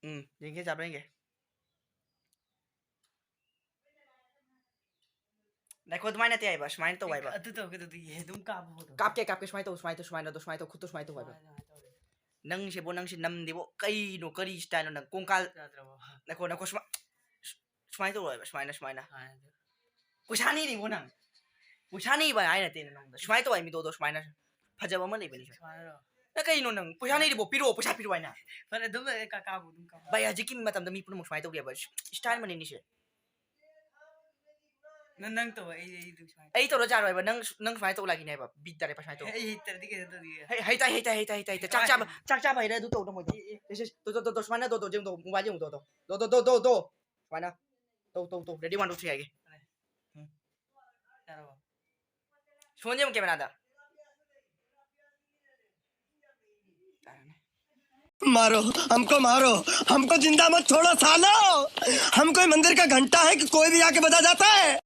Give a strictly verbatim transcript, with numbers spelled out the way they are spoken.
ꯎꯝ, ꯌꯦꯡꯒꯦ, ꯆꯥꯕ꯭ꯔꯥ ꯌꯦꯡꯒꯦ꯫ ꯉꯥꯏꯈꯣ, ꯑꯗꯨꯃꯥꯏꯅ ꯅꯠꯇꯦ ꯍꯥꯏꯕ, ꯁꯨꯃꯥꯏꯅ ꯇꯧ ꯍꯥꯏꯕ꯫ ꯑꯗꯨ ꯇꯧꯒꯦ, ꯑꯗꯨꯗꯤ ꯑꯗꯨꯝ ꯀꯥꯞꯄꯣ ꯑꯗꯨꯝ꯫ ꯀꯥꯞꯀꯦ, ꯀꯥꯞꯀꯦ, ꯁꯨꯃꯥꯏꯅ ꯇꯧ, ꯁꯨꯃꯥꯏꯅ ꯇꯧ, ꯁꯨꯃꯥꯏꯅ ꯇꯧ, ꯈꯨꯠꯇꯣ ꯁꯨꯃꯥꯏꯅ ꯇꯧ ꯍꯥꯏꯕ꯫ ꯁꯨꯃꯥꯏꯅ, ꯁꯨꯃꯥꯏꯅ ꯇꯧꯔꯦ꯫ ꯅꯪꯁꯤꯕꯣ, ꯅꯪꯁꯤ ꯅꯝꯗꯦꯕꯣ, ꯀꯩꯅꯣ, ꯀꯔꯤ style ꯅꯣ ꯅꯪ? ꯀꯣꯡꯀꯥꯜ꯫ ꯌꯥꯗ꯭ꯔꯕꯣ? ꯅꯥꯈꯣ, ꯅꯥꯈꯣ, ꯁꯨꯃꯥꯏ-, ꯁꯨ-, ꯁꯨꯃꯥꯏꯅ ꯇꯧꯔꯣ ꯍꯥꯏꯕ, ꯁꯨꯃꯥꯏꯅ, ꯁꯨꯃꯥꯏꯅ꯫ ꯁꯨꯃꯥꯏꯅ ꯇꯧ꯫ ꯄꯩꯁꯥ ꯅꯤꯔꯤꯕꯣ ꯅꯪ? ꯄꯩꯁꯥ ꯅꯤꯕ ꯍꯥꯏ ꯅꯠꯇꯦ ꯅꯪꯉꯣꯟꯗ꯫ ꯁꯨꯃꯥꯏꯅ ꯇꯧ ꯍꯥꯏ, ꯃꯤꯗꯣꯗꯣ ꯁꯨꯃꯥꯏꯅ꯫ ꯐꯖꯕ ꯑꯃ ꯂꯩꯕꯅꯤ꯫ ꯁꯨꯃꯥꯏꯅꯔꯣ? ꯅꯪ ꯀꯩꯅꯣ ꯅꯪ? ꯄꯩꯁꯥ ꯅꯤꯔꯤꯕꯣ? ꯄꯤꯔꯛꯑꯣ, ꯄꯩꯁꯥ ꯄꯤꯔꯛꯑꯣ ꯍꯥꯏꯅ꯫ ꯐꯔꯦ, ꯑꯗꯨꯝ ꯂꯩꯔꯦ, ꯀꯥ-, ꯀꯥꯕꯨ ꯑꯗꯨꯝ ꯀꯥꯕꯨ꯫ ꯚꯥꯏ, ꯍꯧꯖꯤꯛꯀꯤ ꯃꯇꯝꯗ ꯃꯤ ꯄꯨꯝꯅꯃꯛ ꯁꯨꯃꯥꯏꯅ ꯇꯧꯒꯦꯕ꯫ ꯁ-, style ꯑꯃꯅꯤꯅꯦ ꯁꯦ꯫ ꯅꯪ, ꯅꯪ ꯇꯧ, ꯑꯩ, ꯑꯩ ꯑꯗꯨꯝ ꯁꯨꯃꯥꯏꯅ꯫ ꯑꯩ ꯇꯧꯔ ꯌꯥꯔꯣꯏꯕ, ꯅꯪ, ꯅꯪ ꯁꯨꯃꯥꯏꯅ ꯇꯧ ꯂꯥꯛꯈꯤꯅꯦꯕ, ꯕꯤꯠ ꯇꯥꯔꯦ ꯁꯨꯃꯥꯏꯅ ꯇꯧ꯫ ꯑꯩ ꯍꯩꯇ꯭ꯔꯗꯤ ꯀꯩꯅꯣ ꯇꯧꯗꯣꯏꯌꯦ? ꯍꯩ-, ꯍꯩꯇꯥꯏ, ꯍꯩꯇꯥꯏ, ꯍꯩꯇꯥꯏ, ꯍꯩꯇꯥꯏ, ꯍꯩꯇꯥꯏ꯫ ꯆꯥꯛ ꯆꯥꯕ, ꯆꯥꯛ ꯆꯥꯕ ꯍꯩꯔꯦ, ꯑꯗꯨ ꯇꯧ, ꯅꯪ ꯃꯣꯏꯗꯣ꯫ ꯑꯦ, ꯑꯦ꯫ ꯁꯦ, ꯁꯦ, ꯁꯦ, ꯇꯣ, ꯇꯣ, ꯇꯣ, ꯇꯣ, ꯁꯨꯃꯥꯏꯅ ꯇꯣ, ꯇꯣ, ꯌꯦꯡꯉꯨ, ꯇꯣ, ꯇꯣ, ꯇꯣ, ꯇꯣ, ꯇꯣ, ꯇꯣ, ꯇꯣ꯫ ꯁꯨꯃꯥꯏꯅ꯫ ꯇꯧ, ꯇꯧ, ꯇꯧ, ready, one, two, three ꯍꯥꯏꯒꯦ꯫ ꯎꯝ꯫ ꯌꯥꯔꯕꯣ? ꯁꯣꯟ ꯌꯦꯡꯉꯨ cameraꯗ꯫ ꯇꯥꯔꯅꯤ꯫ मारो, हमको मारो, हमको जिंदा मत छोड़ो सालो। हम कोई मंदिर का घंटा है कि कोई भी आके बजा जाता है?